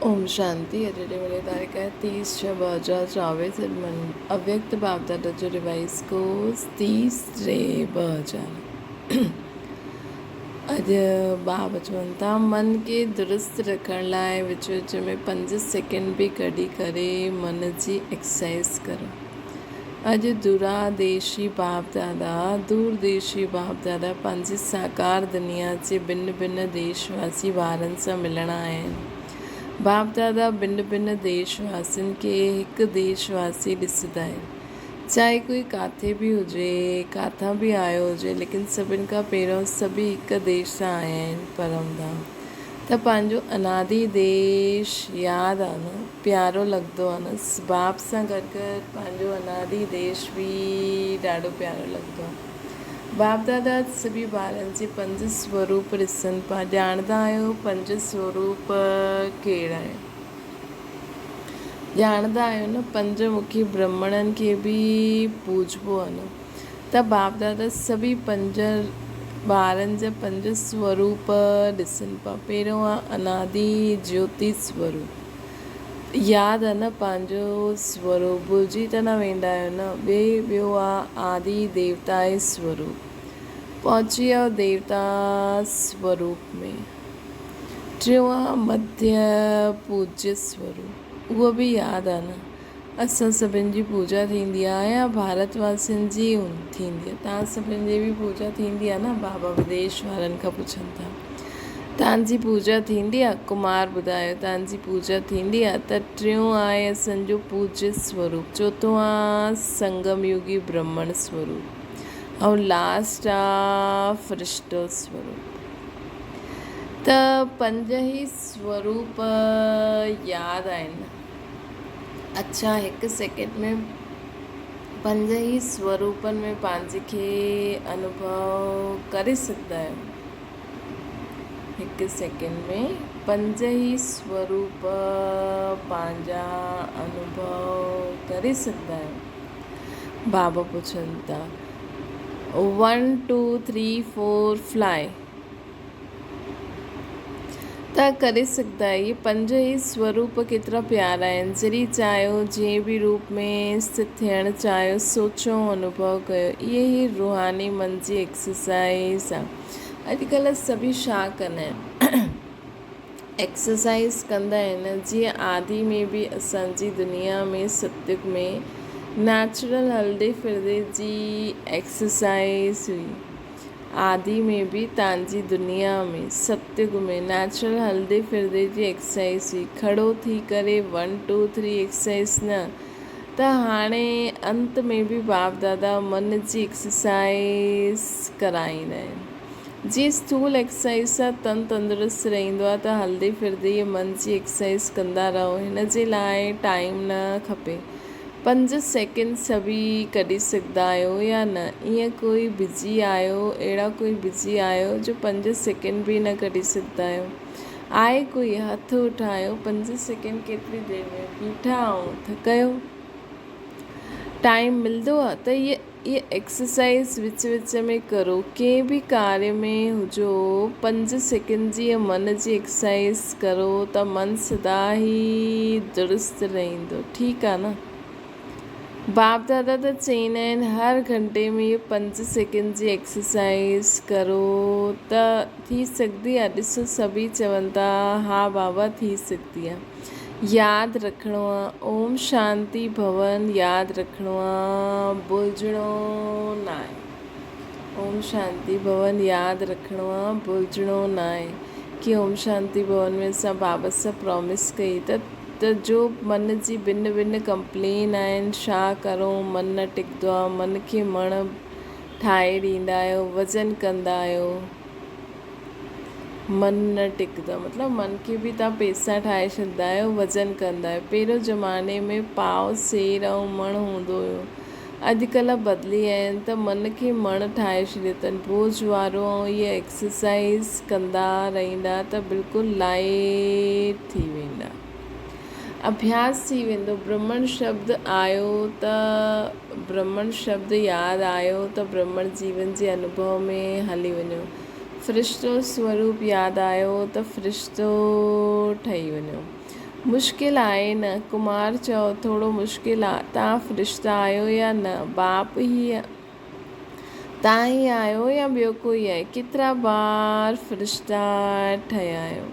اوم شانتي اڄ جي وري تاريخ آهي تيس ڇهه 2024 اڄ من اويڪت باپ دادا جو ريوائز ڪورس تيس ٽي 2000 اڄ باب چون ٿا من کي درست رکڻ لاء وچ وچ ۾ 5 سيڪنڊ به ڪڍي ڪري من جي ايڪسرسائز ڪرو. اڄ دوراديشي باپ دادا، دور ديشي باپ دادا، پنهنجي ساڪار دنيا جي ڀن ڀن ديش واسي ٻارن سان ملڻ آيا آهن. باپ دادا ڀن ڀن ديش واسين کي هڪ ديش واسي ڏسندا آهن. چاهي ڪوئي ڪاٿي به هجي، ڪاٿان به آيو هجي، ليڪن سڀن کان پهريون سڀئي هڪ ديش سان آيا آهن، پرم ڌام. ته پنهنجو انادي ديش ياد آ نه، پيارو لڳندو آ نه. باپ سان گڏ گڏ پنهنجو انادي ديش به ڏاڍو پيارو لڳندو آ. باپ دادا سڀئي ٻارن جي پنج سوروپ ڏسن پيا. ڄاڻندا آهيو پنج سوروپ ڪهڙا آهن؟ ڄاڻندا آهيو نه پنج مکي برهمڻن کي به پوڄبو آ نه. ته باپ دادا سڀئي پنج ٻارن جا پنج سوروپ ڏسن پيا. پهريون آ انادي جيوتي سوروپ. ياد آ نه پنهنجو سوروپ ڀلجي ته نه ويندا آهيو نه. ٻئي ٻيو آ آدي ديوتائي سوروپ. پهچي ويا ديوتا سوروپ ۾. ٽيون آ مڌيه پوجيه سوروپ. اهو به ياد آ نه. اسان سڀن جي پوڄا ٿيندي آ يا ڀارت واسين جي ٿيندي آ توهان سڀن جي به پوڄا ٿيندي آ نه بابا وديش وارن کان پڇن ٿا توهان جي پوڄا ٿيندي آ ڪمار ٻڌايو توهان جي پوڄا ٿيندي آ ته ٽيون آهي اسان جو پوڄيه سوروپ چوٿون آ سنگم يوگي برهمڻ سوروپ ۽ لاسٽ آ فرشتو سوروپ ته پنج ئي سوروپ ياد آهن. اڇا هڪ سيڪنڊ ۾ پنج ئي سوروپن ۾ پنهنجي کي انوڀو ڪري سگهندا آهيو. هڪ سيڪنڊ ۾ پنج ئي سوروپ پنهنجا انوڀو ڪري سگهندا آهيو. بابا پڇن ٿا one two three four fly. ته ڪري سگهندا آهيو. اهي پنج ئي سوروپ ڪيترا پيارا آهن. جڏهن چاهيو، جنهن به روپ ۾ اسٿت ٿيڻ چاهيو، سوچو ۽ انوڀو ڪيو. اهي ئي روحاني من جي ايڪسرسائيز آهي. اڄڪلهه سڀئي ڇا ڪندا آهن؟ ايڪسرسائيز ڪندا آهن. جيئن آدي ۾ به اسان جي دنيا ۾ ستيگ ۾ نيچرل هلندي ڦرندي جي ايڪسرسائيز هئي. آدي ۾ به تانجي دنيا ۾، ستيگ ۾، نيچرل هلندي ڦرندي جي ايڪسرسائيز هئي. کڙو ٿي ڪري ون ٽو ٿري ايڪسرسائيز نه ته هاڻي انت ۾ به باپ دادا من جي ايڪسرسائيز ڪرائيندا آهن. جيئن اسٿول ايڪسرسائيز سان تن تندرست رهندو آهي ته هلندي ڦرندي من جي ايڪسرسائيز ڪندا رهو. هن جي لاء ٽائيم نه کپي. پنج سيڪنڊ سڀئي ڪڍي سگهندا آهيو يا نه؟ ائين ڪوئي بزي آهيو، اهڙا ڪوئي بزي آهيو جو پنج سيڪنڊ به نه ڪڍي سگهندا آهيو؟ آهي ڪوئي؟ هٿ اٺايو، پنج سيڪنڊ ڪيتري دير ۾ بيٺا آهو ٿڪيو؟ ٽائيم ملندو آ ته اهي ايڪسرسائيز وچ وچ ۾ ڪرو. ڪنهن به ڪاري ۾ هجو پنج سيڪنڊ جي من جي ايڪسرسائيز ڪرو ته من سدا ئي درست رهندو. ٺيڪ آ نه؟ باپ دادا ته چئيندا آهن هر گهنٽي ۾ اهي پنج سيڪنڊ جي ايڪسرسائيز ڪرو ته ٿي سگهندي آ؟ ڏسو سڀئي چون ٿا ها بابا ٿي سگهندي آ. ياد رکڻو آ اوم شانتي ڀون ياد رکڻو آ ڀلجڻو ناهي اوم شانتي ڀون ياد رکڻو آ ڀلجڻو ناهي ڪي اوم شانتي ڀون ۾ اسان بابا سان پرامس ڪئي ته ته جو من جي ڀن ڀن ڪمپلين آهن شا ڪرون من نه ٽڪندو آ من کي مڻ ٺاهي ڏيندا آهيو وزن ڪندا آهيو. من نه ٽڪندو آهي مطلب من کي به توهان پئسا ٺاهي ڇڏيندا آهيو وزن ڪندا آهيو پهريون زماني ۾ پاء سير ۽ مڻ هوندو هيو اڄڪلهه بدلي آيا آهن ته من کي مڻ ٺاهي ڇڏيو اٿن بوجهه وارو ۽ اهي ايڪسرسائيز ڪندا رهندا ته بلڪل لائيٽ ٿي ويندا اڀياس ٿي ويندو برهمڻ شبد آيو ته برهمڻ شبد ياد آيو ته برهمڻ جيون جي انوڀو ۾ هلي وڃو فرشتو سوروپ ياد آيو ته فرشتو ٺهي وڃو. مشڪل آهي نه؟ ڪمار چيو، ٿورو مشڪل آ. توهان فرشتا آهيو يا نه؟ باپ هي توهان ئي آهيو يا ٻيو ڪوئي آهي؟ ڪيترا بار فرشتا ٺهيا آهيو؟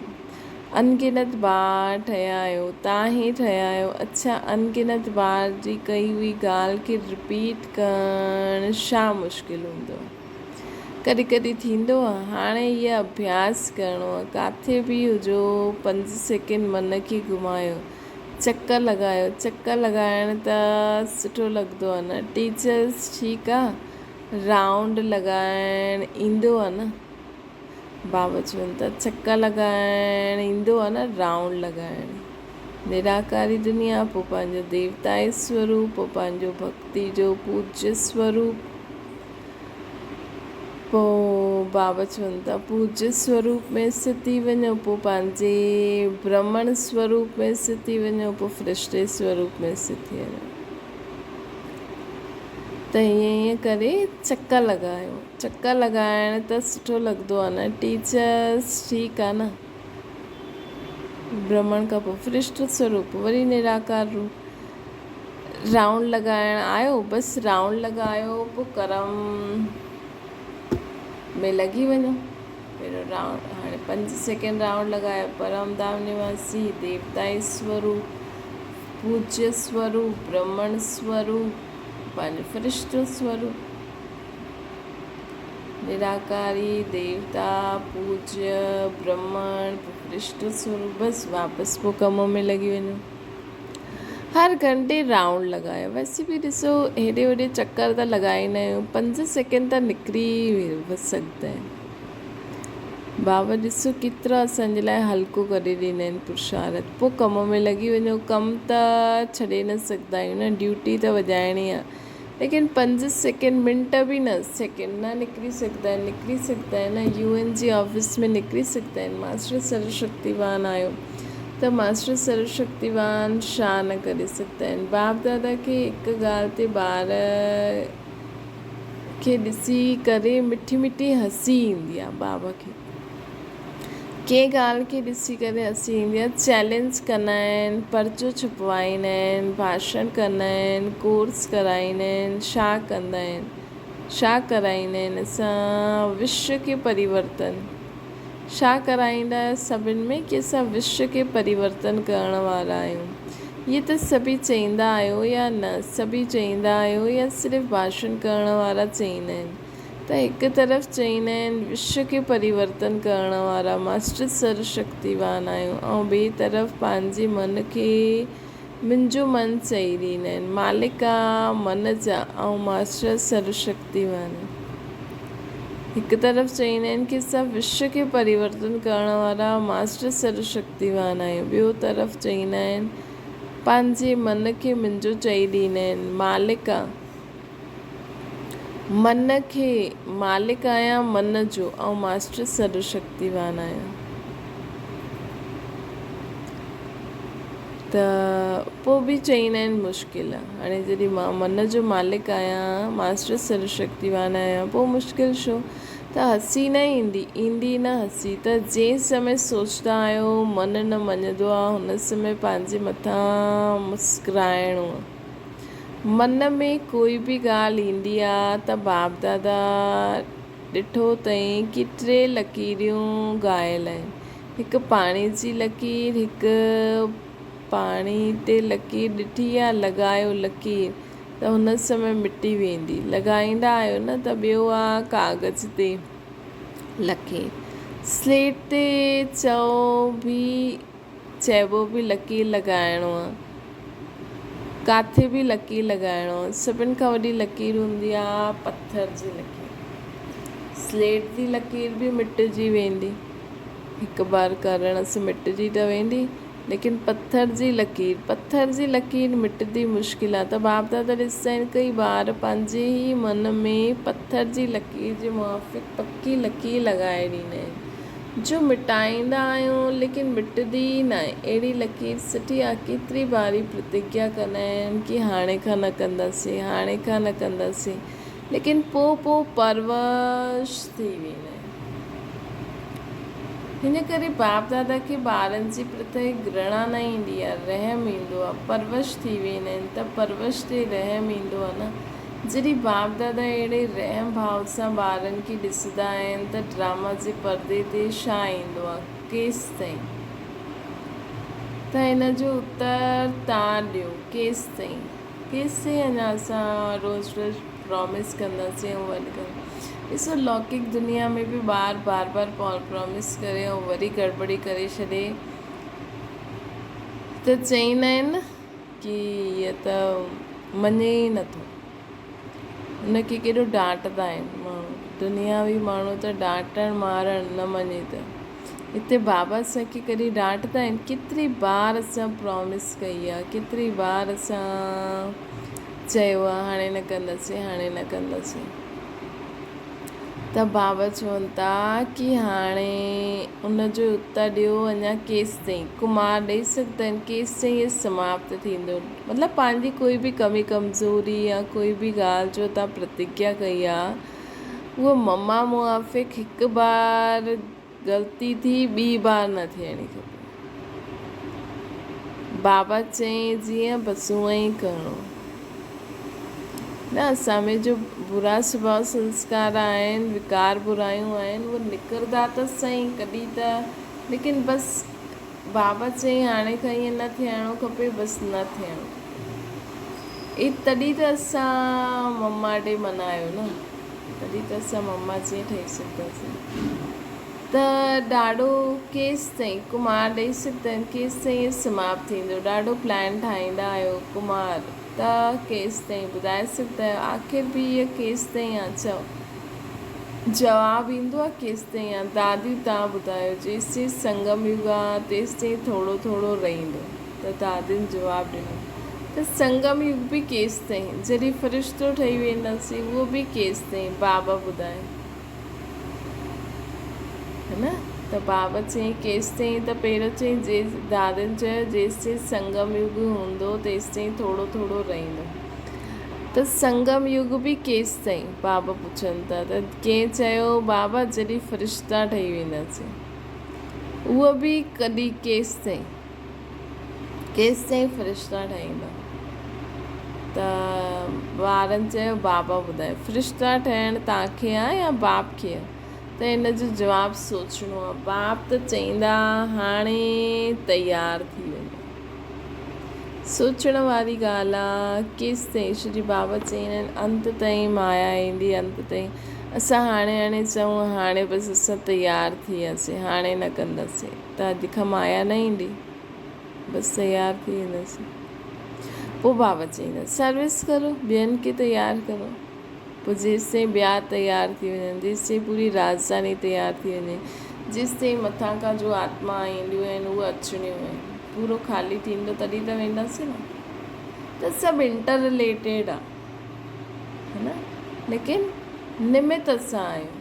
انگنت بار ٺهيا آهيو. توهان ئي ٺهيا آهيو. اڇا انگنت بار جي ڪئي هئي ڳالهه کي رپيٽ ڪرڻ ڇا مشڪل هوندو آهي؟ ڪڏهن ڪڏهن ٿيندو آهي. هاڻي هيء اڀياس ڪرڻو آهي. ڪاٿي به هجو پنج سيڪنڊ من کي گهمايو. چڪر لڳايو. چڪر لڳائڻ ته سٺو لڳندو آ نه. ٽيچرس ٺيڪ آ رائونڊ لڳائڻ ايندو آ نه. بابا چون ٿا چڪر لڳائڻ ايندو آ نه رائونڊ لڳائڻ. نراڪاري دنيا پوء پنهنجو ديوتائي سوروپ پوء پنهنجو ڀڳتي جو پوجيه سوروپ. پوء بابا چون ٿا، پوجيه سوروپ ۾ اسٿت ٿي وڃو، پوء پنهنجي برهمڻ سوروپ ۾ اسٿت ٿي وڃو، پوء فرشتي سوروپ ۾ اسٿت ٿي وڃو. ته ائين ائين ڪري چڪر لڳايو. چڪر لڳائڻ ته سٺو لڳندو آهي نه ٽيچرس ٺيڪ آهي نه. برهمڻ کان پوء فرشتو سوروپ وري نراڪار روپ. رائونڊ لڳائڻ آيو بس رائونڊ لڳايو پوء ڪرم ۾ لڳي وڃو پهريون رائونڊ هاڻي پنج سيڪنڊ رائونڊ لڳايو پرم ڌام نواسي ديوتائي سوروپ پوجيه سوروپ برهمڻ سوروپ پنهنجو فرشتو سوروپ نراڪاري ديوتا پوجيه برهمڻ فرشتو سوروپ بس واپس پوء ڪم ۾ لڳي وڃو هر گهنٽي رائونڊ لڳايو ويسي به ڏسو هيڏي هوڏي چڪر ته لڳائيندا آهيون پنج سيڪنڊ ته نڪري سگهندا آهن بابا ڏسو ڪيترو اسان جي لاء هلڪو ڪري ڏيندا آهن پرشارت پوء ڪم ۾ لڳي وڃو ڪم ته ڇڏي نه سگهندا آهيون نه ڊيوٽي ته وڄائڻي آهي ليڪن پنج سيڪنڊ منٽ به نه سيڪنڊ نه نڪري سگهندا آهن نڪري سگهندا آهن نه يو اين جي آفيس ۾ نڪري سگهندا آهن ماسٽر سرو شڪتيوان آيو ته ماسٽر سرو شڪتيوان ڇا نه ڪري سگهندا آهن باپ دادا کي هڪ ڳالهه تي ٻار کي ڏسي ڪري مٺي مٺي هسي ايندي آهي بابا کي ڪنهن ڳالهه کي ڏسي ڪري هسي ايندي آهي، چئلينج ڪندا آهن، پرچو ڇپوائيندا آهن، ڀاشڻ ڪندا آهن، ڪورس ڪرائيندا آهن، ڇا ڪندا آهن، ڇا ڪرائيندا آهن، اسان وشو کي پريورتن ڇا ڪرائيندا آهيو سڀن ۾ ڪي اسان وشو کي پريورتن ڪرڻ وارا آهيون اهي ته سڀئي چئيندا آهيو يا نه سڀئي چئيندا آهيو يا صرف ڀاشڻ ڪرڻ وارا چئيندا آهن. ته هڪ طرف چئيندا آهن وشو کي پريورتن ڪرڻ وارا ماسٽر سرو شڪتيوان آهيون ۽ ٻئي طرف پنهنجي من کي منهنجو من چئي ڏيندا آهن مالڪ آ من جا ۽ ماسٽر سرو شڪتيوان آهن. هڪ طرف چئيندا آهن ڪي اسان وشو کي پريورتن ڪرڻ وارا ماسٽر سرو شڪتيوان آهيون ٻيو طرف چئيندا آهن پنهنجي من کي منهنجو چئي ڏيندا آهن مالڪ آ من کي مالڪ آهيان من جو آئون ماسٽر سرو شڪتيوان آهيان. ته پوء به چئيندا آهن مشڪل آهي. هاڻي جڏهن مان من جو مالڪ آهيان ماسٽر سرو شڪتيوان آهيان پوء مشڪل ڇو؟ ته هسي نه ايندي، ايندي نه هسي ته جنهن سمي سوچدا آهيو من نه مڃندو آهي هن سمي پنهنجي مٿان مسڪرائڻو آهي. من ۾ ڪوئي به ڳالهه ايندي آ ته باپ دادا ڏٺو تئين ڪي ٽي لڪيريون گهايل آهن. هڪ پاڻي جي لڪير، هڪ پاڻي تي لڪير ڏٺي آ، لڳايو لڪير ته هن سمي مٽي ويندي. لڳائيندا آهيو نه ته ٻيو آ ڪاغذ تي لڪير. سليٽ تي چئو به چئبو به لڪير لڳائڻو آ. ڪاٿي به لڪير لڳائڻو آ. سڀن کان وڏي لڪير هوندي آ پٿر جي لڪير. سليٽ جي لڪير به مٽجي ويندي. هڪ بار ڪرڻ سان مٽجي ته ويندي ليڪن پٿر جي لڪير، پٿر جي لڪير مٽدي مشڪل آ ته باپ دادا ڏسندا آهن ڪئي ٻار پنهنجي ئي من ۾ پٿر جي لڪير جي موافق پڪي لڪير لڳائي ڏيندا آهن. جو مٽائيندا آهيون ليڪن مٽدي ئي ناهي اهڙي لڪير سٺي آ ڪيتري باري پرتگيا ڪندا آهن ڪي هاڻي کان نه ڪنداسين هاڻي کان نه ڪنداسين ليڪن پو پو پروش ٿي ويندا آهن. هن ڪري باپ دادا کي ٻارن جي پرتي گرڻا نه ايندي آهي، رحم ايندو آهي، پرورش ٿي ويندا آهن ته پرورش تي رحم ايندو آهي نه. جڏهن باپ دادا اهڙي رحم ڀاو سان ٻارن کي ڏسندا آهن ته ڊراما جي پردي تي ڇا ايندو آهي؟ ڪيستائين؟ ته ان جو اتر تان ڏيو، ڪيستائين؟ ڪيستائين اڃا اسان روز روز پرامس ڪنداسين ۽ وري ڪنداسين. ڏسو لوڪڪ دنيا ۾ به ٻار بار بار پرامس ڪري ۽ وري گڙٻڙي ڪري ڇڏي ته چئيندا آهن نه ڪي هيء ته مڃي ئي نٿو. هن کي ڪيڏو ڊانٽدا آهن ماڻهو. دنياوي ماڻهو ته ڊانٽڻ مارڻ نه مڃي ته. هتي بابا اسان کي ڪڏهن ڊانٽدا آهن؟ ڪيتري بار اسان پرامس ڪئي آ، ڪيتري بار اسان چيو آ هاڻي نه ڪنداسين، هاڻي نه ڪنداسين. ته بابا چون ٿا ڪي هاڻي ان جو اتر ڏيو اڃا ڪيستائين ڪمار ڏئي سگهندا آهن ڪيستائين اهي سماپت ٿيندو مطلب پنهنجي ڪوئي به ڪمي ڪمزوري يا ڪوئي به ڳالهه جو تان پرتگيا ڪئي آ اهو مما موافق هڪ بار غلطي ٿي ٻي بار نه ٿيڻي کپي بابا چئين جيئن بس اونئن ئي ڪرڻو. نه اسان ۾ جو برا سڀاء سنسڪار آهن وڪار برايون آهن اهي نڪردا ته سهي ڪڏهن ته ليڪن بس بابا چئين هاڻي کان ائين نه ٿيڻو کپي بس نه ٿيڻو کپي اي تڏهن ته اسان مما ڊي منايو نه تڏهن ته اسان مما جيئن ٺهي سگهنداسين ته ڏاڍو ڪيستائين ڪمار ڏئي سگهندا آهن ڪيستائين اهي سماپت ٿيندو ڏاڍو پلان ٺاهيندا آهيو ڪمار ته ڪيستائين ٻڌائي سگهندا آهيو آخر به اهي ڪيستائين آ چئو جواب ايندو آ ڪيستائين آ دادي تان ٻڌايو جيستائين سنگم يگ آ تيستائين ٿورو ٿورو رهندو ته دادين جواب ڏنو ته سنگم يگ به ڪيستائين جڏهن فرشتو ٺهي وينداسين اهو به ڪيستائين بابا ٻڌايو ها نه ته بابا چيائين ڪيستائين ته پهريون چيائين جيس دادن چيو جيستائين سنگم يگ هوندو تيستائين ٿورو ٿورو رهندو ته سنگم يگ به ڪيستائين بابا پڇن ٿا ته ڪنهن چيو بابا جڏهن فرشتا ٺهي وينداسين اهو به ڪڏهن ڪيستائين ڪيستائين فرشتا ٺهيندا؟ ته ٻارن چيو بابا ٻڌايو فرشتا ٺهڻ توهان کي آ يا باپ کي آ؟ ته ان جو جواب سوچڻو آ. باپ ته چئيندا هاڻي تيار ٿي وڃو. سوچڻ واري ڳالهه آ ڪيستائين؟ شري بابا چئيندا آهن انت تائين مايا ايندي انت تائين. اسان هاڻي هاڻي چئون هاڻي بس اسان تيار ٿي وياسين هاڻي نه ڪنداسين. ته اڄ کان مايا نه ايندي بس تيار ٿي وينداسين پوء بابا چئيندا سروس ڪرو ٻين کي تيار ڪرو پوء جيستائين ٻيا تيار ٿي وڃن جيستائين پوري راجڌاني تيار ٿي وڃي جيستائين مٿان کان جو آتما اينديون آهن اهي اچڻيون آهن پورو خالي ٿيندو تڏهن ته وينداسين نه ته سڀ انٽر رليٽيڊ آهي نه ليڪن نمت اسان آهيون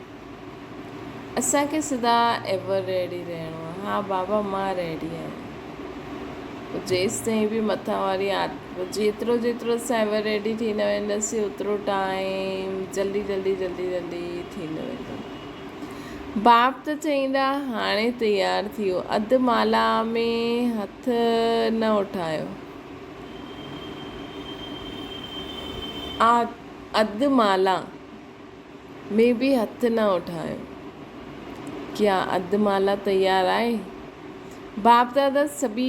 اسان کي سدا ايور ريڊي رهڻو آهي. ها بابا مان ريڊي آهيان. پوء جيستائين به مٿان واري آتما جيترو جيترو اسان ايور ريڊي ٿيندا وينداسين اوترو ٽائيم جلدي جلدي جلدي جلدي ٿيندو ويندو. باپ ته چئيندا هاڻي تيار ٿيو اڌ مالا ۾ هٿ نه اٺايو. اڌ مالا ۾ به هٿ نه اٺايو. ڪيا اڌ مالا تيار آهي؟ باپ دادا سڀي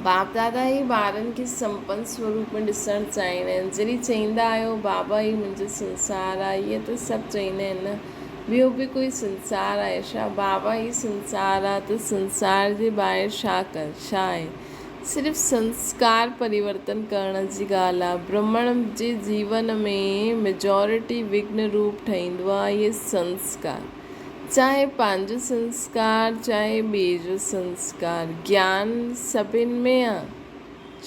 باپ دادا ئي ٻارن کي سمپن سوروپ ۾ ڏسڻ چاهيندا آهن. جڏهن چئيندا آهيو بابا هي منهنجو سنسار آهي اهي ته سڀ چئيندا آهن نه ٻيو به ڪوئي سنسار آهي ڇا؟ بابا هي سنسار آهي ته سنسار جي ٻاهر ڇا ڇا آهي؟ صرف سنسڪار پريورتن ڪرڻ جي ڳالهه آ. برهمڻ جي جيون ۾ ميجارٽي وگهن روپ ٺهيندو آ اهي سنسڪار. چاهي پنهنجو سنسڪار چاهي ٻئي جو سنسڪار. گيان سڀن ۾ آ.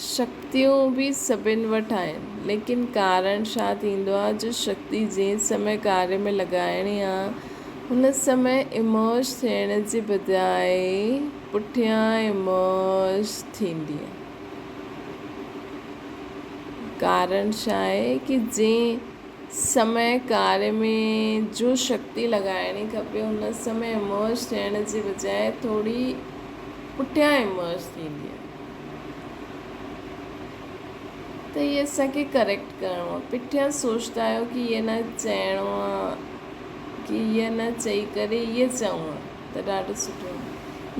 شڪتيون به سڀن وٽ آهن. ليڪن ڪارڻ ڇا ٿيندو آ جو شڪتي جنهن سمي ڪاري ۾ لڳائڻي آ ان سمي امرج ٿيڻ جي بجاء پٺيان امرج ٿيندي آهي. ڪارڻ ڇا آهي ڪي جنهن سمي ڪاري ۾ جو شڪتي لڳائڻي کپي ان سمي امرس ٿيڻ جي بجاء ٿوري پٺيان امرس ٿيندي آهي ته هي اسان کي ڪريڪٽ ڪرڻو آهي. پٺيان سوچدا آهيو ڪي هيء نه چئڻو آهي ڪي هيء نه چئي ڪري هيء چئون ها ته ڏاڍو سٺو آهي.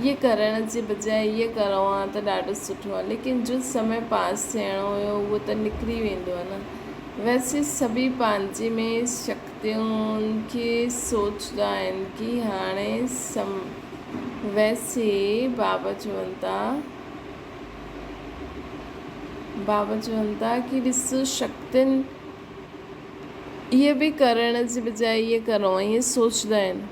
هيء ڪرڻ جي بجاء هيء ڪرون ها ته ڏاڍو سٺو آهي. ليڪن جو سمي پاس ٿيڻو هيو اهو ته نڪري ويندو آهي نه. ويسي سڀئي پنهنجي ۾ شڪتين کي سوچدا آهن ڪي هاڻي سم ويسي بابا چون ٿا. بابا چون ٿا ڪي ڏس شڪتين اهي به ڪرڻ جي بجاء اهي ڪرو ائين سوچدا آهن.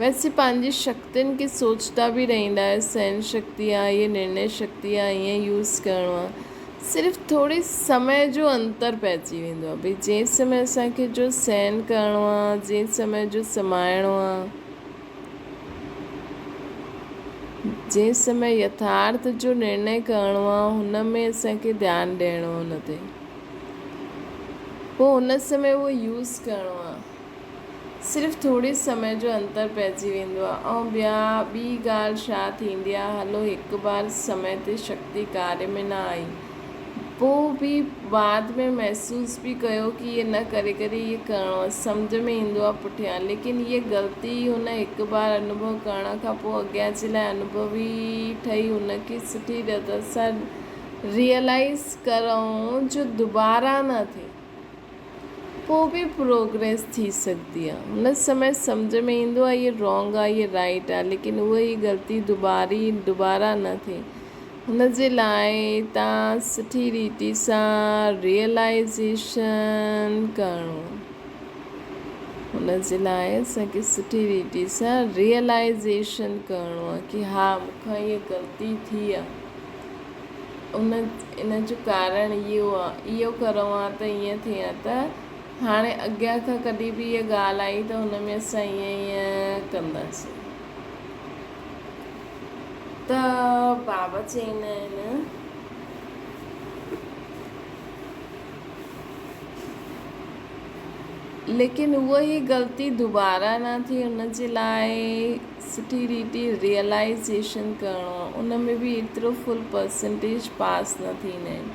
ويسي پنهنجي شڪتين کي سوچدا به رهندا آهيو سهن شڪتي آهي اهي نرڻي شڪتي آهي ائين يوز ڪرڻو آهي صرف ٿوري سمي جو انتر پئجي ويندو آهي ڀئي جنهن سمي اسان کي جو سهن ڪرڻو آهي جنهن سمي جو سمائڻو آهي. جنهن سمي يٿارٿ جو نرڻي ڪرڻو آ، هن ۾ اسان کي ڌيان ڏيڻو آ ان تي. پوء ان سمي اهو يوز ڪرڻو آ. صرف ٿوري سمي جو انتر پئجي ويندو آ. ۽ ٻيا ٻي ڳالهه ڇا ٿيندي آ، هلو هڪ بار سمي تي شڪتي ڪاري ۾ نه آئي. پوء به بعد ۾ محسوس به ڪيو ڪي ائين نه ڪري ڪري ائين ڪرڻو آهي سمجهه ۾ ايندو آهي پٺيان ليڪن هيء غلطي هن هڪ بار انوڀو ڪرڻ کان پوء اڳيان جي لاء انوڀوي ٺهي هن کي سٺي ريت سان ريئلائيز ڪرڻ جو دوباره نه ٿئي پوء به پروگريس ٿي سگهندي آهي هن سمي سمجهه ۾ ايندو آهي هيء رانگ آهي هيء رائيٽ آهي ليڪن اها ئي غلطي دوباري دوباره نه ٿئي هن جي لاء تان سٺي ريتي سان ريئلائيزيشن ڪرڻو. هن جي لاء اسان کي سٺي ريتي سان ريئلائيزيشن ڪرڻو آهي ڪي ها مون کان هيء غلطي ٿي آهي. ان ان جو ڪارڻ اهو آهي. اهو ڪرون ها ته ائين ٿئي ها ته هاڻي اڳيان کان ڪڏهن به هيء ڳالهه آئي ته هن ۾ اسان ائين ائين ڪنداسين. ته بابا چئيندا آهن. ليڪن اها ئي غلطي دوباره نه ٿئي ان جي لاء سٺي ريتي ريئلائيزيشن ڪرڻو آهي ان ۾ به ايترو فل پرسنٽيج پاس نه ٿيندا آهن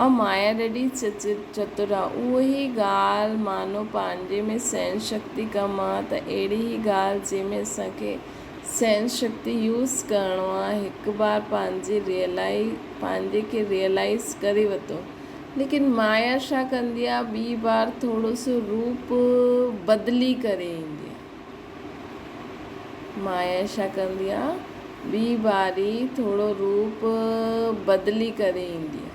۽ مايا ڏاڍي چتر آهي اها ئي ڳالهه مانو پنهنجي ۾ سهن شڪتي ڪم آهي ته اهڙي ئي ڳالهه جنهن ۾ اسان کي سهن شڪتي يوز ڪرڻو آ هڪ بار پنهنجي ريئلائي پنهنجي کي ريئلائيز ڪري وتو ليڪن مايا ڇا ڪندي آ ٻي بار ٿورو سو روپ بدلي ڪري ايندي آ مايا ڇا ڪندي آ ٻي باري ٿورو روپ بدلي ڪري ايندي آ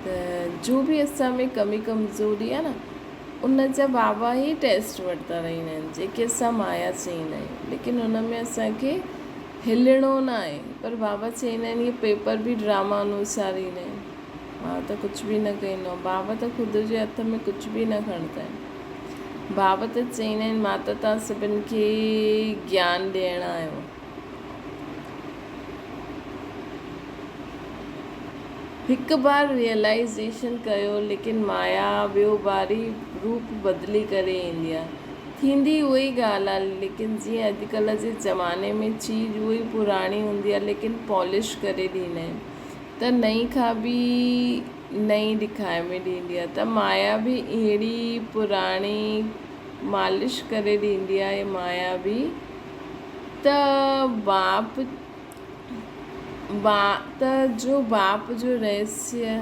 ته جو به اسان ۾ ڪمي ڪمزوري آ نه ان جا بابا ئي ٽيسٽ وٺندا رهندا آهن جيڪي اسان مايا چئيندا آهيون ليڪن ان ۾ اسان کي هلڻو نه آهي پر بابا چئيندا آهن اهي پيپر به ڊراما انوسار ايندا آهن بابا ته ڪجهه به نه ڪندو آهي بابا ته خود جي هٿ ۾ ڪجهه به نه کڻندا آهن بابا ته چئيندا آهن مان ته توهان سڀن کي گيان ڏيڻ آيو آهيان. هڪ بار ريئلائيزيشن ڪيو ليڪن مايا ٻيو باري روپ بدلي ڪري ايندي آ. ٿيندي اها ئي ڳالهه آ ليڪن جيئن اڄڪلهه جي زماني ۾ چيز اها ئي پراڻي هوندي آ ليڪن پالش ڪري ڏيندا آهن ته نئين کان به نئين ڏکائي ۾ ڏيندي آ ته مايا به اهڙي پراڻي مالش ڪري ڏيندي آ مايا به ته باپ با ته جو باپ جو رهسيه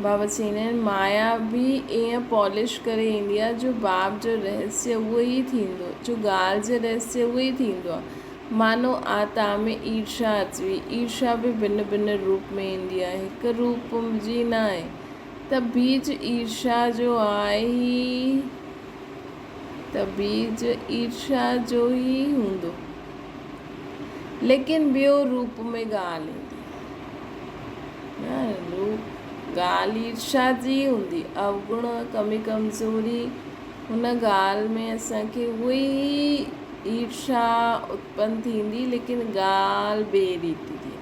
بابا چئيندا آهن مايا به ائين پالش ڪري ايندي آهي جو باپ جو رهسيه اهو ئي ٿيندو جو ڳالهه جو رهسيه اهو ئي ٿيندو آهي مانو آتا ۾ ايرشا اچي وئي ايرشا به ڀن ڀن روپ ۾ ايندي آهي هڪ روپ جي نه آهي ته بيج ايرشا جو آهي ته بيج ايرشا جو ئي هوندو. ليڪن ٻيو روپ ۾ ڳالهه ايندي. نه روپ ڳالهه ايرشا جي ئي هوندي. اوگڻ، ڪمي ڪمزوري، هن ڳالهه ۾ اسان کي اهو ئي ايرشا اتپن ٿيندي ليڪن ڳالهه ٻي ريت ٿيندي.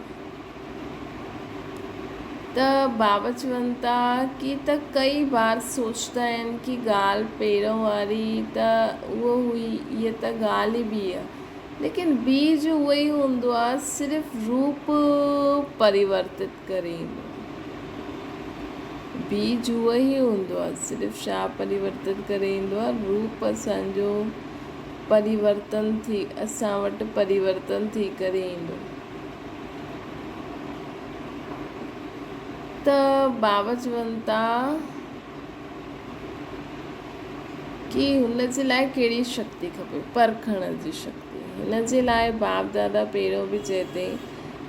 ته بابا چون ٿا ڪي ته ڪئي بار سوچدا آهن ڪي ڳالهه پهريون واري ته اهو هئي هيء ته ڳالهه ئي ٻي آهي ليڪن بيج اهو ئي هوندو آهي صرف روپ پريورتت ڪري ايندو آهي. بيج اهو ئي هوندو آهي صرف ڇا پريورتت ڪري ايندو آهي روپ اسان جو پريورتن ٿي اسان وٽ پريورتن ٿي ڪري ايندو. ته بابا چون ٿا ڪي هن جي لاء ڪهڙي شڪتي کپي؟ پرکڻ جي شڪتي. هن جي لاء باپ دادا پهريون به چئي ٿي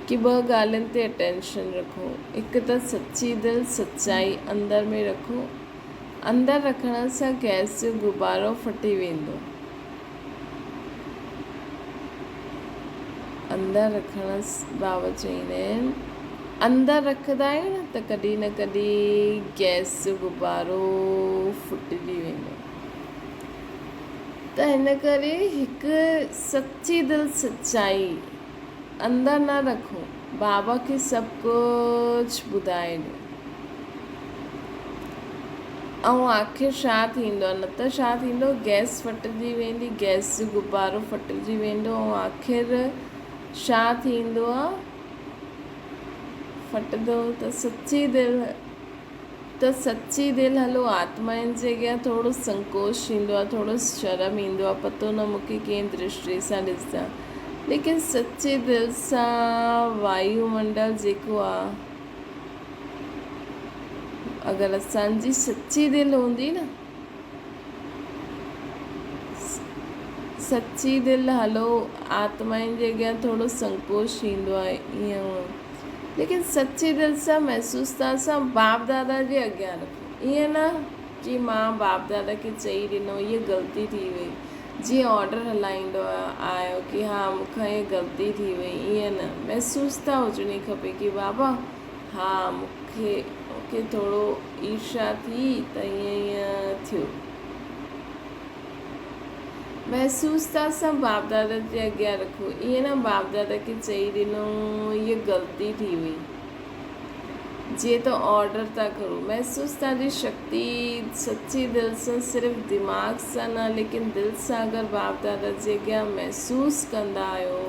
ڪي ٻه ڳالهين تي اٽينشن رکو. هڪ ته سچي دل، سچائي اندر ۾ رکو. اندر رکڻ سان گئس جو غبارو ڦٽي ويندو. اندر رکڻ بابا چئيندا آهن اندر رکندا آهيو نه ته ڪڏهن نه ڪڏهن گئس جو غبارو ڦٽجي ويندو ته هن ڪري هڪ سچي دل سچائي اندر نه رکو بابا کي سڀ ڪجهه ٻڌائي ڏيو. ۽ آخر ڇا ٿيندو نه ته ڇا ٿيندو گئس ڦٽجي ويندي گئس جو غبارو ڦٽجي ويندو ۽ آخر ڇا ٿيندو آ ڦٽندو ته سچي دل ته سچي دل هلو آتمائن جي اڳيان ٿورو سنڪوچ ٿيندو آ ٿورو شرم ايندو آ پتو نه مونکي ڪنهن درشٽي سان ڏسندا ليڪن سچي دل سان وايو منڊل جيڪو آ اگر اسان جي سچي دل هوندي نه سچي دل هلو آتمائن جي اڳيان ٿورو سنڪوچ ٿيندو آهي ائين هونئن ليڪن سچي دل سان محسوس ته اسان باپ دادا جي اڳيان رکو ائين نه ڪي مان باپ دادا کي چئي ڏنو هيء غلطي ٿي وئي جيئن آرڊر هلائيندو آهيو ڪي ها مون کان هيء غلطي ٿي وئي ائين نه محسوستا هجڻي کپي ڪي بابا ها مون کي مون کي ٿورو ايرشا ٿي ته ائين ائين ٿيو. محسوستا سان باپ دادا جي اڳيان رکو ائين نه باپ دادا کي چئي ڏنو هيء غلطي ٿي وئي. جيئن ته آرڊر ٿا ڪرو. محسوس توهان جي شڪتي سچي دل سان صرف دماغ سان نه ليڪن دل سان اگر باپ دادا جي اڳيان محسوس ڪندا آهيو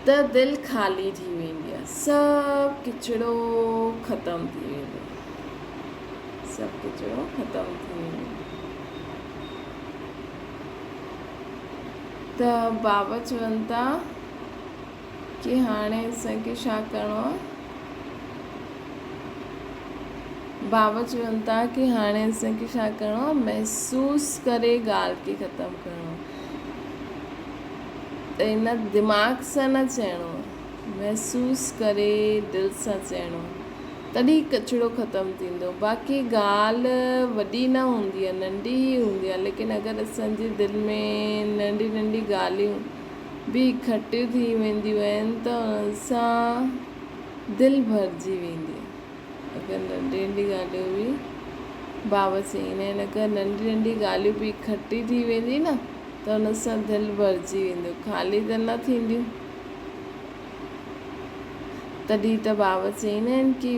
ته دل خالي ٿي ويندي آهي سڀ ڪچڙو ختم ٿي ويندو آهي سڀ ڪچڙو ختم ٿي ويندو آهي ته بابا چون ٿا ڪي هاڻي اسان کي ڇا ڪرڻو آ؟ بابا چون ٿا ڪي هاڻي اسان کي ڇا ڪرڻو آ؟ محسوس ڪري ڳالهه کي ختم ڪرڻو آ. ته ان دماغ سان نه چئڻو آ، محسوس ڪري دل سان چئڻو آ. تڏهن ڪچڙو ختم ٿيندو. باقي ڳالهه وڏي نه هوندي آ، ننڍي ئي هوندي آ، ليڪن اگر اسان جي دل ۾ ننڍي ننڍي ڳالهيون به کٽيون ٿي وينديون آهن ته انهن سان دل ڀرجي ويندي آهي. اگر ننڍي ننڍي ڳالهيون به بابا چئيندا آهن اگر ننڍي ننڍي ڳالهيون به کٽي ٿي ويندي نه ته ان سان دل ڀرجي ويندو خالي ته نه ٿينديون. تڏهن ته بابا چئيندا آهن ڪي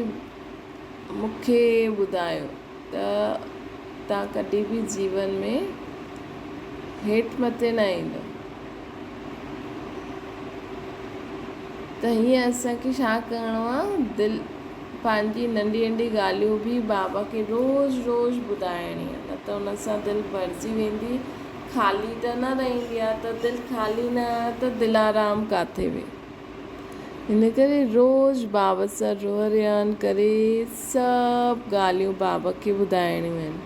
مون کي ٻڌايو ته توهان ڪڏهن به جيون ۾ هيٺ مٿي نه ايندو. ته هيئن اسان کي ڇا ڪرڻو آ دل پنهنجي ننڍي ننڍي ڳالهيون به بابا کي روز روز ٻڌائڻي آ نه ته ان سان دل ڀرجي ويندي خالي ته نه رهندي آ ته دل خالي نه ته دلارام ڪاٿي وئي. ان ڪري روز بابا سان روح رهاڻ ڪري سڀ ڳالهيون بابا کي ٻڌائڻيون آهن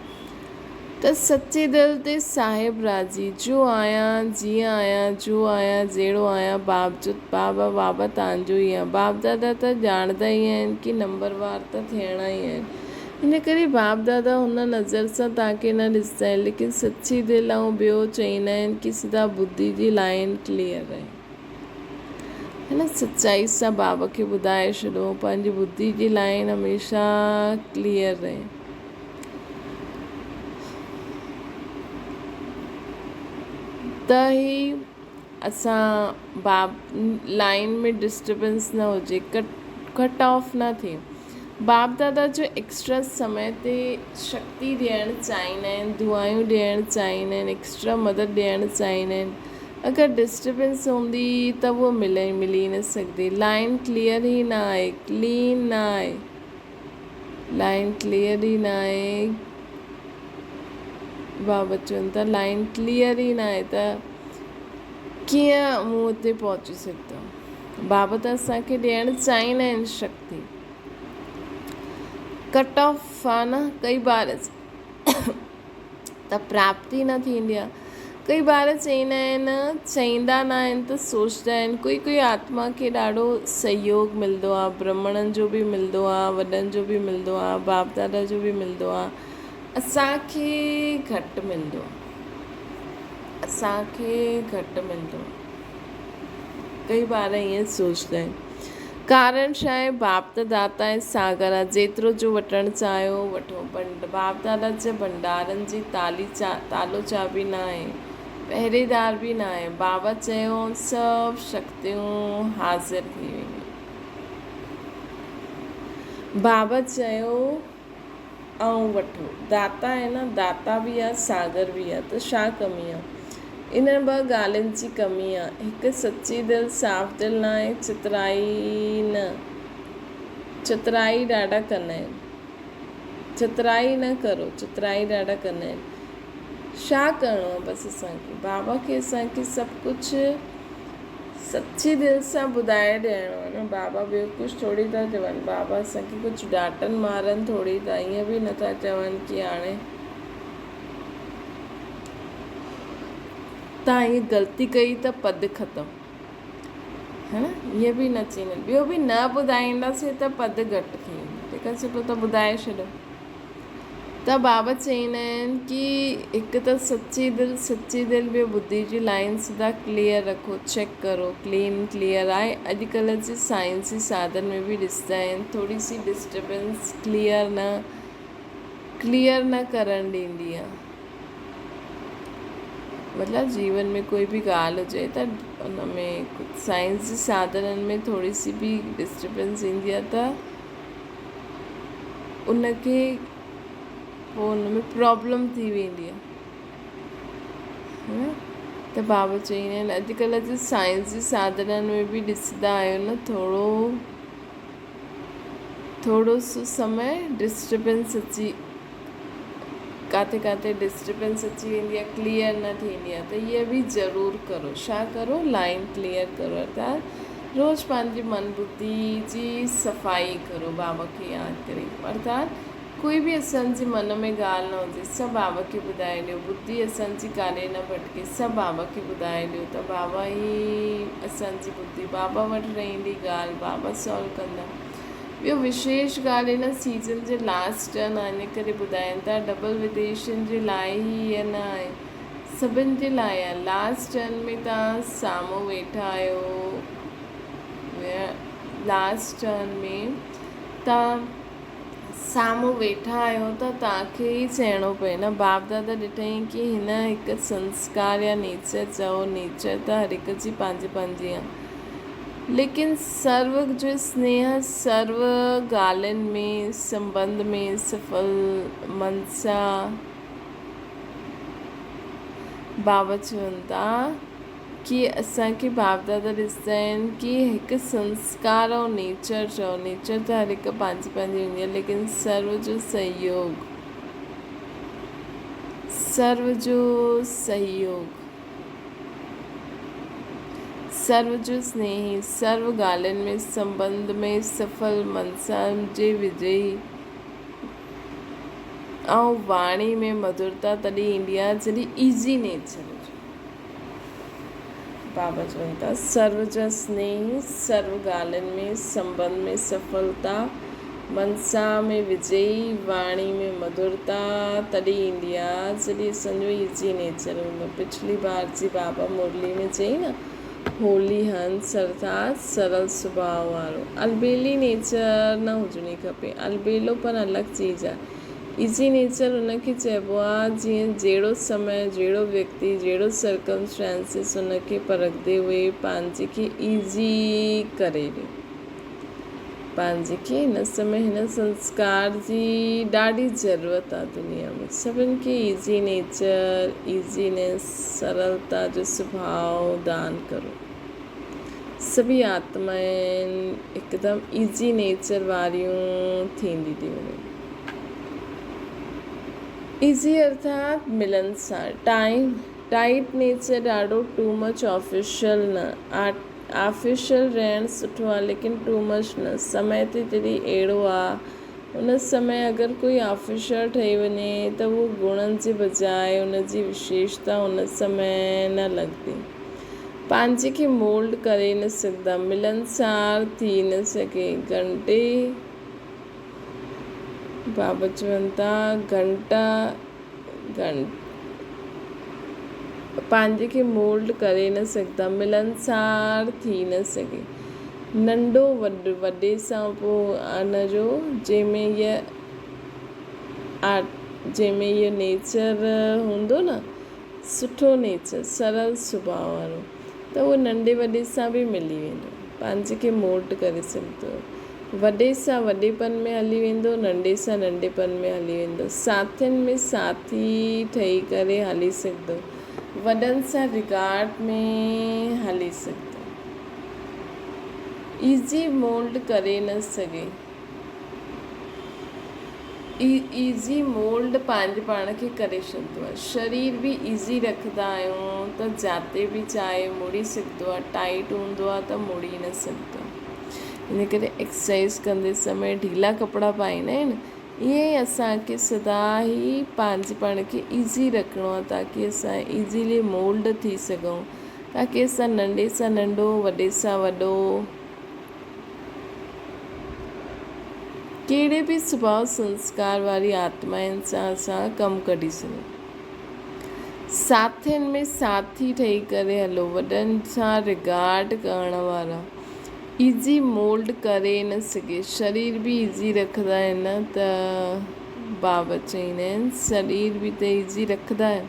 ته سچي دل تي صاحب راضي جو آهيان جيئن آهيان جو آهيان جهڙو آهيان باب جو بابا بابا تانجو ئي آهيان باپ دادا ته ڄاڻندا ئي آهن ڪي نمبر وار ته ٿيڻا ئي آهن ان ڪري باپ دادا هن نظر سان توهان کي نه ڏسندا آهن ليڪن سچي دل ۽ ٻيو چئيندا آهن ڪي سدا ٻڌي جي لائين ڪليئر رهي. هن سچائي سان بابا کي ٻڌائي ڇڏو پنهنجي ٻڌي جي لائين هميشه ڪليئر رهي. ته هي اسان باب لائين ۾ ڊسٽربنس نه هجي ڪٽ ڪٽ آف نه ٿئي. باپ دادا جو ايڪسٽرا سمي تي شڪتي ڏيڻ چاهيندا آهن، دعائون ڏيڻ چاهيندا آهن، ايڪسٽرا مدد ڏيڻ چاهيندا آهن. اگر ڊسٽربنس هوندي ته اهو ملي ملي نه سگهندي. لائن ڪليئر ئي نه آهي، ڪلين نه آهي. لائن ڪليئر ئي نه آهي. بابا چون ٿا لائن ڪليئر ئي نه آهي ته ڪيئن مون اتي پهچي سگهندم. بابا ته اسان کي ڏيڻ چاهيندا آهن شڪتي. ڪٽ آف آ نه ڪئي بار ته پراپتي نه ٿيندي آ. ڪئي ٻار چئيندا آهن چئيندا نه آهن ته سوچدا آهن ڪوئي ڪوئي آتما کي ڏاڍو سهيوگ ملندو آ برهمڻن جو به ملندو آ وڏن جو به ملندو آ باپ دادا جو به ملندو آ اسان کي گهٽ ملندو آ اسان کي گهٽ ملندو آ ڪئي ٻار ائين سوچدا آهن. ڪارڻ ڇا آهي؟ باپ ته داتا ۽ ساگر آهي، جيترو جو وٺڻ چاهيو وٺو. باپ دادا جي ڀنڊارن جي تالي تالو چاٻي نه آهي، پهريدار به نه آهي. بابا چيو ۽ سڀ شڪتيون حاضر ٿي ويون. بابا چيو. ۽ وٺو. داتا آهي نه، داتا به آ، ساگر به آ، ته ڇا ڪمي آ؟ انهن ٻه ڳالهين جي ڪمي آ. هڪ سچي دل، صاف دل نه آهي، چترائي نه، چترائي ڏاڍا ڪندا آهن. چترائي نه ڪرو، چترائي ڏاڍا ڪندا آهن. ڇا ڪرڻو آ بس اسان کي؟ بابا کي اسان کي سڀ ڪجهه سچي دل سان ٻڌائي ڏيڻو آهي نه بابا ٻيو ڪجهه ٿوري ٿا چون بابا اسان کي ڪجهه ڊاٽن مارن ٿوري ٿا ائين به نٿا چون ڪي هاڻي تان ائين غلطي ڪئي ته پد ختم ها نه ائين به نه چئيندا ٻيو به نه ٻڌائينداسين ته پد گهٽ ٿي ويندو تنهن کان سٺو ته ٻڌائي ڇڏو ته بابا چئيندا آهن ڪي هڪ ته سچي دل سچي دل ٻيو ٻڌي جي لائن سدا ڪليئر رکو چيڪ ڪرو ڪلين ڪليئر آهي اڄڪلهه جي سائنسي ساڌن ۾ به ڏسندا آهن ٿوري سي ڊسٽربنس ڪليئر نه ڪليئر نه ڪرڻ ڏيندي آهي مطلب جيون ۾ ڪوئي به ڳالهه هجي ته ان ۾ سائنس جي ساڌنن ۾ ٿوري سي به ڊسٽربنس ايندي آهي ته ان کي پوء ان ۾ پرابلم ٿي ويندي آهي ته بابا چئيندا آهن اڄڪلهه جي سائنس جي ساڌنن ۾ به ڏسندا آهيو نه ٿورو ٿورو سو سمي ڊسٽربنس اچي ڪاٿي ڪاٿي ڊسٽربنس اچي ويندي آهي ڪليئر نه ٿيندي آهي ته هيء به ضرور ڪرو ڇا ڪرو لائن ڪليئر ڪرو ارٿات روز پنهنجي من ٻڌي جي صفائي ڪرو بابا کي ياد ڪري ارٿات ڪوئي به اسان جي من ۾ ڳالهه نه هجي سڀ بابا کي ٻڌائي ڏيو ٻڌي اسان جي ڪاڏي نه ڀٽڪي سڀ بابا کي ٻڌائي ڏيو ته بابا ئي اسان جي ٻڌي بابا وٽ رهندي ڳالهه بابا سالو ڪندا ٻيو وشيش ڳالهه هن سيزن جي لاسٽ ٽرن آهي ان ڪري ٻڌائين ٿا ڊبل وديشين جي لاء ئي هيء نه آهي سڀن جي لاء آهي لاسٽ ٽرن ۾ توهان سامهون ويٺا آهيو لاسٽ ٽرن ۾ توهان سامهون ويٺا آهيو ته توهان کي ئي چئڻو پئي نه باپ دادا ڏٺائين ڪي هن هڪ سنسڪار يا نيچر چئو نيچر ته هر هڪ جي پنهنجي پنهنجي آهي ليڪن سرو جو سنيهه سرو ڳالهين ۾ سنٻنڌ ۾ سڦل منسا بابت چون ٿا ڪي اسان کي باپ دادا ڏسندا آهن ڪي هڪ سنسڪار ۽ نيچر چئو نيچر ته هر هڪ پنهنجي پنهنجي هوندي آهي ليڪن سرو جو سهيوگ سرو جو سهيوگ سرو جو سنيهي، سرو ڳالهين ۾ سنٻنڌ ۾ سڦل، منسا جي وجئي ۽ واڻي ۾ مڌرتا تڏهن ايندي آهي جڏهن ايزي نيچر هجي. بابا چون ٿا، سرو جا سنيهي، سرو ڳالهين ۾ سنٻنڌ ۾ سڦلتا، منسا ۾ وجئي، واڻي ۾ مڌرتا تڏهن ايندي آ جڏهن اسان جو ايزي نيچر هوندو. پڇلي بار جي بابا مرلي ۾ چئي نه هولي هنس ارٿات سرل سڀاء وارو. البيلي نيچر نه هجڻي کپي. البيلو پڻ الڳ چيز آ. ايزي نيچر ان کي چئبو آ جيئن جهڙو سمي، جهڙو ويڪتي، جهڙو سرڪمسٽانسز ان کي پرکندي هئي پنهنجي کي ايزي ڪري ڏي. پنهنجي کي هن سمي هن سنسڪار جي ڏاڍي ضرورت آ دنيا ۾ سڀن کي ايزي نيچر ايزينيس سرلتا جو سڀاء دان ڪرو سڀئي آتمائن هڪدم ايزي نيچر واريون ٿيندي ٿي وڃن ايزي ارٿات ملنسار ٽائيم ٽائيٽ نيچر ڏاڍو ٽو مچ آفيشل نه آفيشل رهڻ سٺو آ ليڪن ٽو مچ نه سمي تي جڏهن اهڙو آ ان سمي اگر ڪوئي آفيشل ٺهي وڃي ته اهو گڻن جي بجاء ان جي وشيشتا ان سمي نه لڳندي پنهنجي کي مولڊ ڪري نه سگهندا ملنسار ٿي نه سگهي گهنٽي بابت چون ٿا گهنٽا پنهنجي کي مولڊ ڪري نه سگهندا، ملنسار ٿي نه سگهي. ننڍو وڏي سان پوء ان جو جنهن ۾ هيء جنهن ۾ اهو نيچر هوندو نه سٺو نيچر سرل سڀاء وارو ته اهو ننڍي وڏي سان به ملي ويندو پنهنجي کي مولڊ ڪري سگهندو. وڏي سان وڏيپن ۾ هلي ويندو، ننڍي سان ننڍيپن ۾ هلي ويندو. ساٿين ۾ ساٿي ٺهي ڪري هلي سگهندو. وڏن سان رگارڊ ۾ هلي سگهندو. ايزي مولڊ ڪري نه سگهي. ايزي مولڊ پنهنجي پاڻ کي ڪري ڇڏندو آهي. شرير به ايزي رکندا آهيون ته جاتي به چاهي مڙي سگهندو آهي. ٽائيٽ هوندو آهي ته مڙي نه سگهندو آهي. ان ڪري ايڪسرسائيز ڪندي سمي ڍيلا ڪپڙا پائيندا آهن ائين ئي اسان کي سدا ئي پنهنجي پاڻ کي ايزي رکڻو آهي تاڪي اسان ايزيلي مولڊ ٿي سگهون تاڪي اسان ننڍي سان ننڍو وڏي سان وڏو ڪهڙي به سڀاء سنسڪار واري آتمائن سان اسان ڪم ڪڍي سگهون ساٿين ۾ ساٿي ٺهي ڪري هلو وڏن سان رگارڊ ڪرڻ وارا ايزي مولڊ ڪري نه سگهي شرير به ايزي رکندا آهن ته بابا چئيندا آهن شرير به ته ايزي رکندا آهيو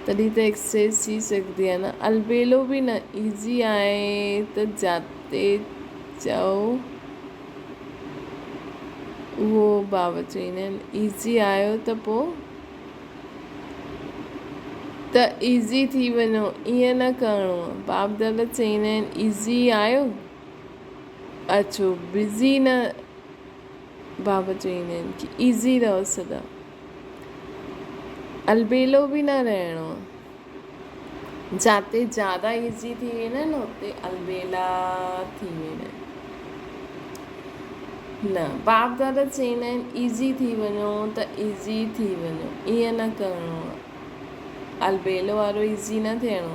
تڏهن ته ايڪسرسائز ٿي سگهندي آهي نه البيلو به نه ايزي آهي ته جاتي چئو اهو بابا چئيندا آهن ايزي آهيو ته پوء ته ايزي ٿي وڃو ائين نه ڪرڻو آهي باپ دادا چئيندا آهن ايزي آهيو اچو بزي نه بابا چئيندا آهن ڪي ايزي رهو سدا البيلو به نه رهڻو آهي جاتي زياده ايزي ٿي ويندا آهن اتي البيلا ٿي ويندا آهن نه باپ دادا چئيندا آهن ايزي ٿي وڃو ته ايزي ٿي وڃو ائين نه ڪرڻو آهي البيلو وارو ايزي نه ٿيڻو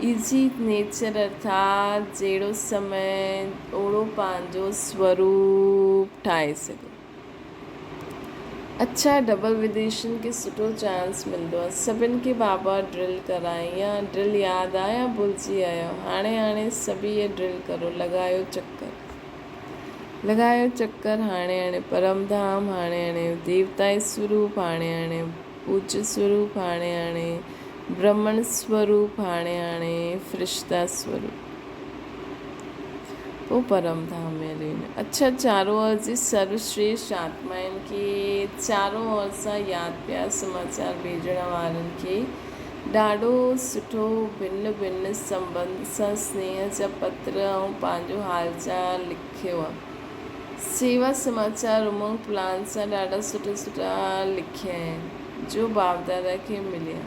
ايزي نيچر ارٿات جهڙو سمي اوڙو پنهنجو سوروپ ٺاهي سگهو. اڇا ڊبل وديشين کي سٺو چانس ملندو آ سڀن کي بابا ڊرل ڪرائي يا ڊرل ياد آ يا ڀلجي آيا هاڻي هاڻي سڀ هي ڊرل ڪرو لڳايو چڪر لڳايو چڪر هاڻي هاڻي پرم ڌام هاڻي هاڻي ديوتائي سوروپ هاڻي هاڻي پوجيه سوروپ هاڻي هاڻي برهمڻ سوروپ هاڻي هاڻي فرشتا سوروپ پوء پرم ڌام ۾ هلي وڃو. اڇا چارو اور جي سرو شريشٽ آتمائن کي چارو اور سان ياد پيار سماچار ڀيڄڻ وارن کي ڏاڍو سٺو ڀن ڀن سنٻنڌ سان سنيهه جا پتر ۽ پنهنجو حال چال لکيو آ. سيوا سماچار امنگ پلان سان ڏاڍا سٺا سٺا لکيا آهن جو باپدادا کي مليا.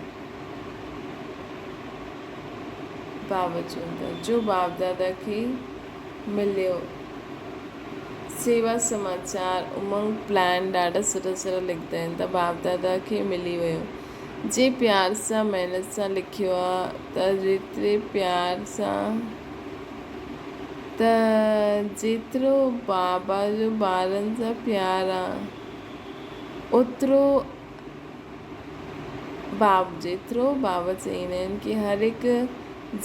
بابا چون ٿا جو باپدادا کي مليو. سيوا سماچار امنگ پلان ڏاڍا سٺا سٺا لکندا آهن ته باپدادا کي ملي ويو. جي پيار سان محنت سان لکيو آ ته جيتري پيار سان ته جيترو بابا جو ٻارن سان پيار آ اوترو باب جيترو بابا چئيندا آهن ڪي هر هڪ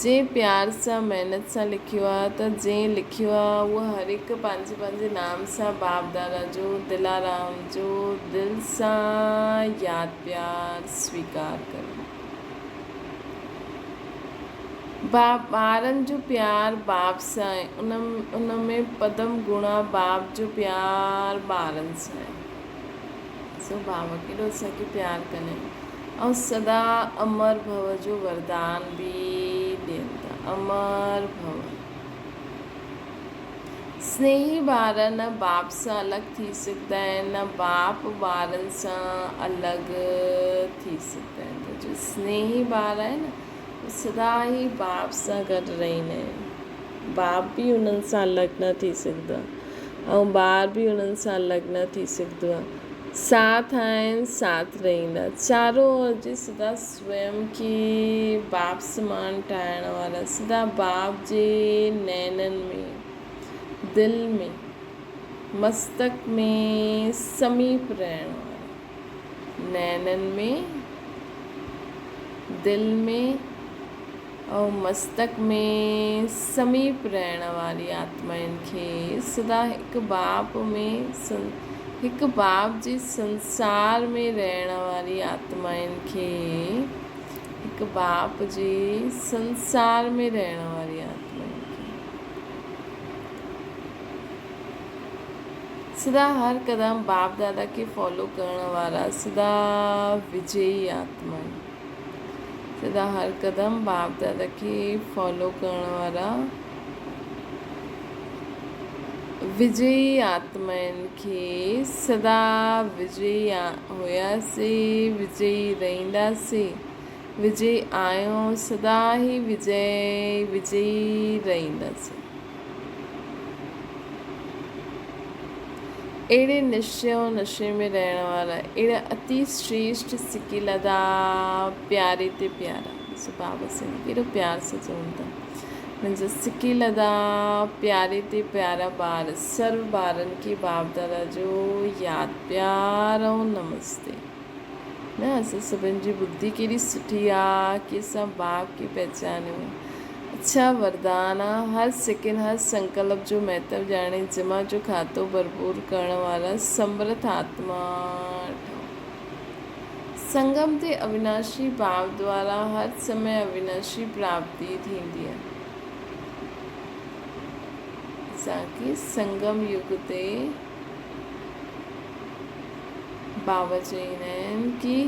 جنهن پيار سان محنت سان لکيو آ ته جنهن لکيو آ اهو هر هڪ پنهنجي پنهنجي نام سان باب دادا جو دلارام جو دل سان ياد پيار سويڪار ڪري. ٻارن جو پيار باپ سان آهي، ان ۾ پدم گڻا باپ جو پيار ٻارن سان آهي. سو بابا ڪيڏو اسان کي پيار ڪندا آهن ۽ سدا امر ڀو جو وردان به ڏين ٿا. امر ڀو. سنيهي ٻار نه باپ سان الڳ ٿي سگهندا آهن نه باپ ٻارن سان الڳ ٿي سگهندا آهن. ته جو سنيهي ٻار آهن نه اهي سدا ئي باپ سان گڏ رهندا آهن. باپ به انهن سان الڳ نه ٿي سگهندو آهي ۽ ٻار به انهن سان الڳ نه ٿي سگهندو آهي. ساٿ آهن ساٿ رهندا. چارو اور جي سدا سويم کي باپ سمان ٺاهڻ وارا سدا باپ جي نينن ۾، دل ۾، مستڪ ۾ سميپ رهڻ وارا. نينن ۾، دل ۾ ۽ مستڪ ۾ سميپ رهڻ واري آتمائن کي سدا هڪ باپ ۾ هڪ باپ جي سنسار ۾ رهڻ واري آتمائن کي هڪ باپ جي سنسار ۾ رهڻ واري آتمائن کي سدا هر قدم باپ دادا کي فالو ڪرڻ وارا سدا وجئي آتمائن. سدا هر قدم باپ دادا کي فالو ڪرڻ وارا وجئي آتمائن کي سدا وجئي هياسي وجئي رهنداسي وجئي آهيون سدا ئي وجئي وجئي رهنداسي. اهڙي نشي ۽ نشي ۾ رهڻ وارا اهڙا اتي شريشٺ سڪيلڌا پياري تي پيارا. ڏسو بابا سائين ڪيڏو پيار سان چون ٿا. منهنجا سڪيلڌا پياري تي پيارا ٻار سرو ٻارن کي باپ دادا جو ياد پيار ۽ نمستي. نه اسان سڀن جي ٻڌي ڪيڏي سٺي آ ڪي اسان باپ کي پهچانيون. اڇا وردان آ هر سيڪنڊ هر سنڪلپ جو مهتو ڄاڻي جمع جو کاتو ڀرپور ڪرڻ وارا سمرٿ آتما ٺهو. سنگم تي اويناشي باپ دوارا هر سمي اويناشي پراپتي ٿيندي آ. اسان کي سنگم يگ تي بابا چئيندا آهن ڪي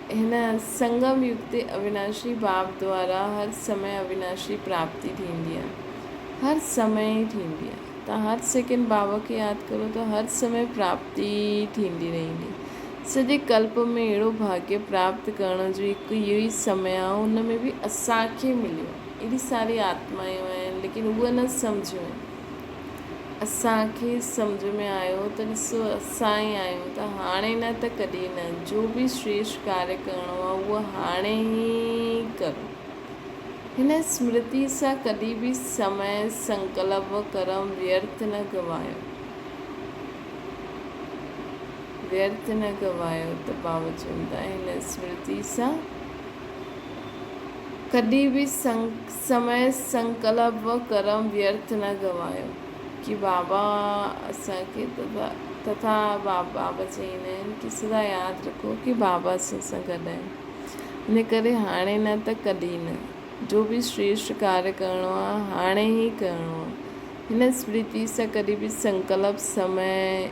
هن سنگم يگ تي اويناشي باپ دوارا هر سمي اويناشي پراپتي ٿيندي آهي. هر سمي ئي ٿيندي آهي. توهان هر سيڪنڊ بابا کي ياد ڪرو ته هر سمي پراپتي ٿيندي رهندي. سڄي ڪلپ ۾ اهڙو ڀاڳيه پراپت ڪرڻ جو هڪ اهو ئي سمي آهي ان ۾ به اسان کي مليو آهي. ايڏي ساري آتمايون آهن ليڪن اهي نه سمجهيون آهن. اسان کي سمجهه ۾ آيو ته ڏسو اسان ئي آهيون ته هاڻي نه ته ڪڏهن نه، جو به شريشٺ ڪاريه ڪرڻو آهي اهو هاڻي ئي ڪرو. هن سمرتي سان ڪڏهن به سمي، سنڪلپ و ڪرم ويرٿ نه گنوايو. ويرٿ نه گنوايو ته بابا چون ٿا هن سمرتي سان ڪڏهن به سمي، سنڪلپ و ڪرم ويرٿ نه گنوايو. ڪي بابا اسان کي تٿا بابا چئيندا آهن ڪي سدا ياد رکو ڪي بابا اسان سان گڏ آهن. ان ڪري هاڻي نه ته ڪڏهن نه. جو به شريشٺ ڪاريه ڪرڻو آهي هاڻي ئي ڪرڻو آهي. هن سمرتي سان ڪڏهن به سنڪلپ، سمي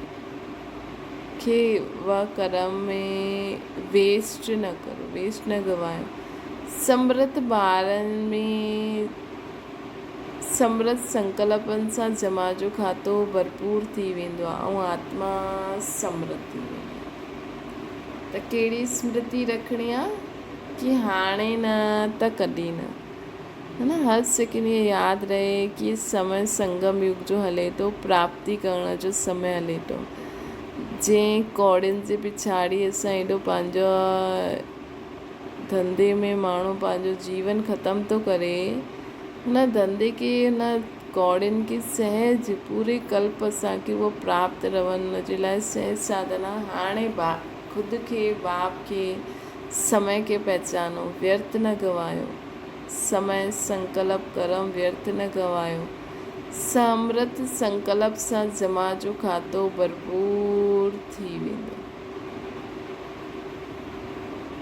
کي و ڪرم ۾ ويسٽ نه ڪرو، ويسٽ نه گنوايو. سمرٿ ٻارن ۾ سمرٿ سنڪلپن سان جمع جو کاتو ڀرپور ٿي ويندو آهي ۽ آتما سمرٿ ٿي ويندي آهي. ته ڪهڙي سمرتي رکڻي آهي ڪي هاڻي نه ته ڪڏهن نه. ها نه هر سيڪنڊ اهو ياد رهي ڪي سمي سنگم يگ جو هلي ٿو پراپتي ڪرڻ جو سمي هلي ٿو. جنهن ڪوڙين جي پڇاڙي اسان ايڏو پنهنجو ڌنڌي ۾ ماڻهو پنهنجو جيون ختم ٿو ڪري، ان ڌنڌي کي ان ڪوڙين کي سهج پوري ڪلپ اسان کي اهو پراپت رهن ان جي لاء سهج ساڌنا هاڻي خود کي باپ کي سمي کي پهچانو ويرٿ نه گنوايو سمي سنڪلپ ڪرم ويرٿ نه گنوايو سمرٿ سنڪلپ سان جمع جو کاتو ڀرپور ٿي ويندو.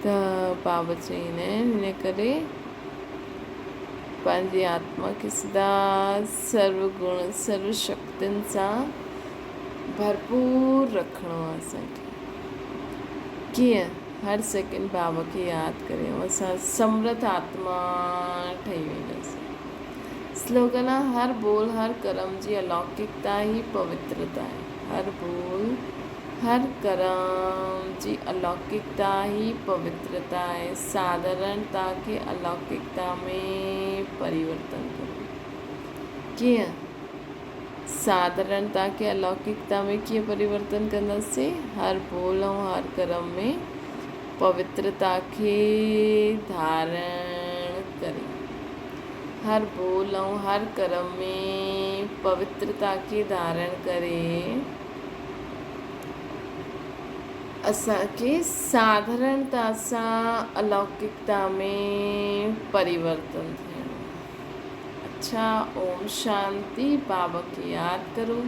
ته بابا چئيندا آهن ان ڪري پنهنجي آتما کي سدا سرو گڻ سرو شڪتين سان ڀرپور رکڻو آهي اسان کي. ڪيئن؟ هر سيڪنڊ بابا کي ياد ڪري ۽ اسان سمرٿ آتما ٺهي وينداسين. سلوگن آهي هر ٻول هر ڪرم جي الوڪڪتا ئي پوترتا آهي. هر ٻول هر ڪرم جي الوڪڪتا ئي پوترتا آهي. ساڌارڻتا کي الوڪڪتا ۾ پريورتن ڪريو. ڪيئن؟ ساڌارڻتا کي الوڪڪتا ۾ ڪيئن پريورتن ڪنداسين؟ هر ٻول ۽ هر ڪرم ۾ پوترتا کي ڌارڻ ڪري. هر ٻول ۽ هر ڪرم ۾ پوترتا کي ڌارڻ ڪري اسان کي ساڌارڻتا سان الوڪڪتا ۾ پريورتن ٿيڻو آهي. اڇا اوم شانتي بابا کي ياد ڪرو.